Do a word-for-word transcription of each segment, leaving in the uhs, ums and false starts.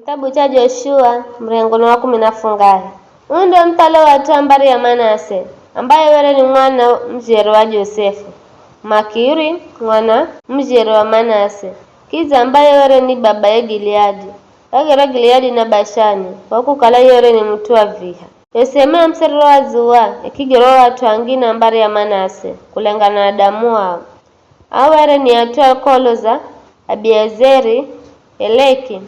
Kitabu cha Joshua, murengoni wa kumi na fungahe. Uu ndo muthalo wa at'u a mbari ya Manase, ambaye were ni mwana mujere wa Josefu, Makiri, mwana mujere wa Manase, kidza ambaye were ni babaye Gileadi, wagera Gileadi na Bashani, kwa kukala iye were ni mut'u wa viha. Yo sehemu ya muserero wa dzuwa ikigerwa o at'u angine a mbari ya Manase, kulengana na damu wao. Ao were ni at'u a kolo za Abiezeri, Heleki,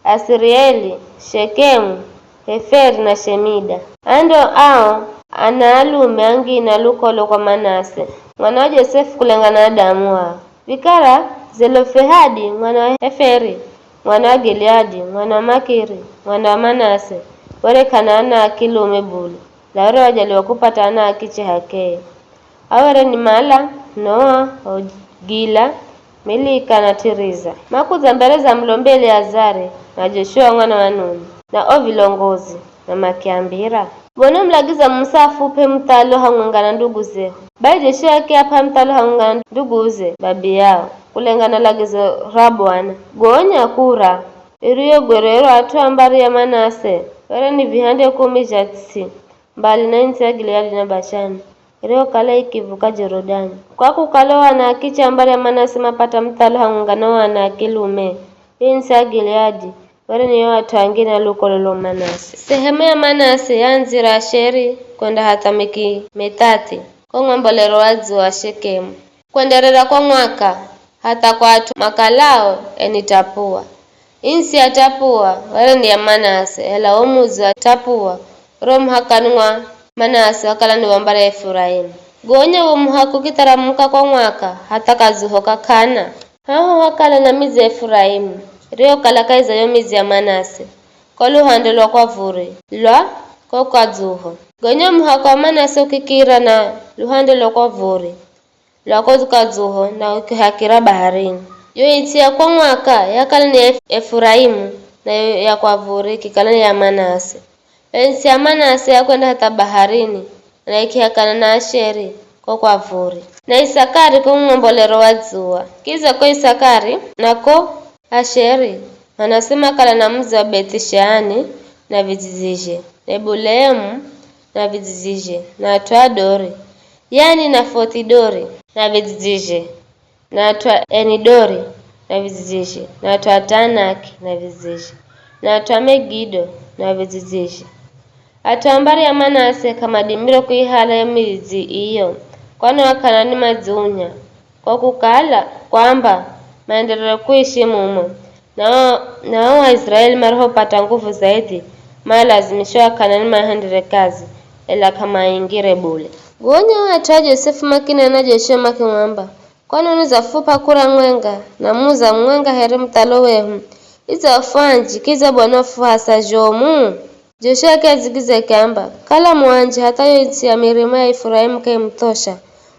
Asirieli, Shekemu, Heferi na Shemida. Aa ndo ao anaalume angine a lukolo kwa Manase, mwana wa Josefu kulengana na damu wao. Vikara Zelofehadi mwana wa Heferi, mwana wa Gileadi, mwana wa Makiri, mwana wa Manase, were k'ana ana a kilume bule, na were wajaliwa kupata ana a kiche h'akeye. Ao were ni Mala, Noa, Hogila, Milika na Tiriza. Makudza mbere za mulombi Eleazari na Joshua mwana wa Nuni, na o vilongozi, na makiambira, "Mbona mulagiza Musa afup'e muthalo hamwenga na ndugu zehu?" Bai Joshua akiap'a muthalo hamwenga na nduguze, babi yao, kulengana na lagizo ra Bwana. Gonya kura iriyogwererwa at'u a mbari ya Manase, were ni vihande kumi zha ts'i, mbali na its'i ya Gileadi na Bashani, iriyokala ikivuka Jorodani. Kwa kukala o ana a kiche a mbari ya Manase mapata muthalo hamwenga na o ana a kilume, yo its'i ya Gileadi were ni yo at'u angine a lukolo lo Manase. Sehemu ya Manase yaandzira Asheri kwenda hatha Mikimethati, ko ng'ombolero wa dzuwa wa Shekemu. Kwenderera kwa mwaka, hatha kwa at'u makalao eni Tapua. Its'i ya Tapua were ni ya Manase, ela wo mudzi wa Tapua uro muhakani mwa Manase wakala ni wa mbari ya Efuraimu. Gonya wo muhaka ukitharamuka kwa mwaka hatha kadzuho ka Kana. Haho hakala na midzi ya Efuraimu, iriyokala kahi za yo midzi ya Manase, ko luhande lwa kwa vuri lwa ko kadzuho. Gonya muhaka wa Manase ukikira na luhande lwa kwa vuri lwa ko kadzuho na ukihakira baharini. Yo its'i ya kwa mwaka yakala ni ya Efuraimu, na yo ya kwa vuri ikikala ni ya Manase. Yo its'i ya Manase yakwenda hatha baharini, na ikihakana na Asheri ko kwa vuri, na Isakari ko ng'ombolero wa dzuwa. Kidza ko Isakari na ko Asheri, Manase makala na mudzi wa Bethishani na vidzidzizhe, Nebulemu na vidzidzizhe, na at'u a Dori, yani Nafothi Dori na vidzidzizhe, na at'u a Eni-Dori na vidzidzizhe, na at'u a Taanaki na vidzidzizhe, na at'u a Megido na vidzidzizhe. At'u a mbari ya Manase k'amadimire kuihala yo midzi iyo, kwani o Akanani madziunya, kwa kukala kwamba maenderere kuishi mumo. Na o, na o Aiziraeli marihopata nguvu zaidhi, maalazimisha o Akanani mahendere kazi, ela k'amaaingire bule. Gonya o at'u a Josefu makinena na Joshua makimwamba, "Kwani unizafup'a kura mwenga, na muza mwenga here muthalo wehu? Idza ufu anji, kidza Bwana ufuhasa zhomu?" Joshua akiadzigidzya akiamba, "Kala mu anji hatha yo its'i ya mirima ya Efuraimu k'aimuthosha,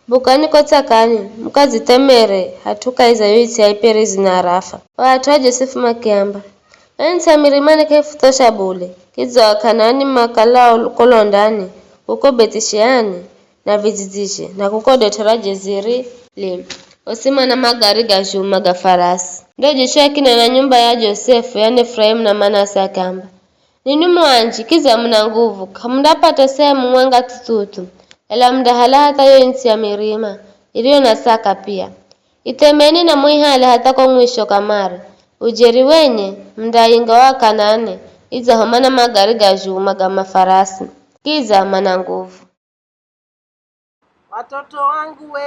bukani ko tsakani, mukadzithemere hat'u kahi za yo its'i ya Iperizi na Arafa." O at'u a Josefu makiamba, "Yo its'i ya mirimani k'aifuthosha bule, kidza o Akanani makalao ko londani, kuko Bethishani na vidzidzizhe, na kuko dot'o ra Jezirili, osi mana magari ga zhuma ga farasi." Ndo Joshua akinena na nyumba ya Josefu, yani Efuraimu na Manase, akiamba, "Ninwi mu anji, kidza muna nguvu, k'amundapata sehemu mwenga thuthuthu, ela mundahala hatha yo its'i ya mirima, iriyo na saka pia. Ithemeni na muihale hatha ko mwisho kamare. Ujeri wenye, mundainga o Akanani, idzaho mana magari ga zhuma ga mafarasi, kidza mana nguvu." Watoto wangu we,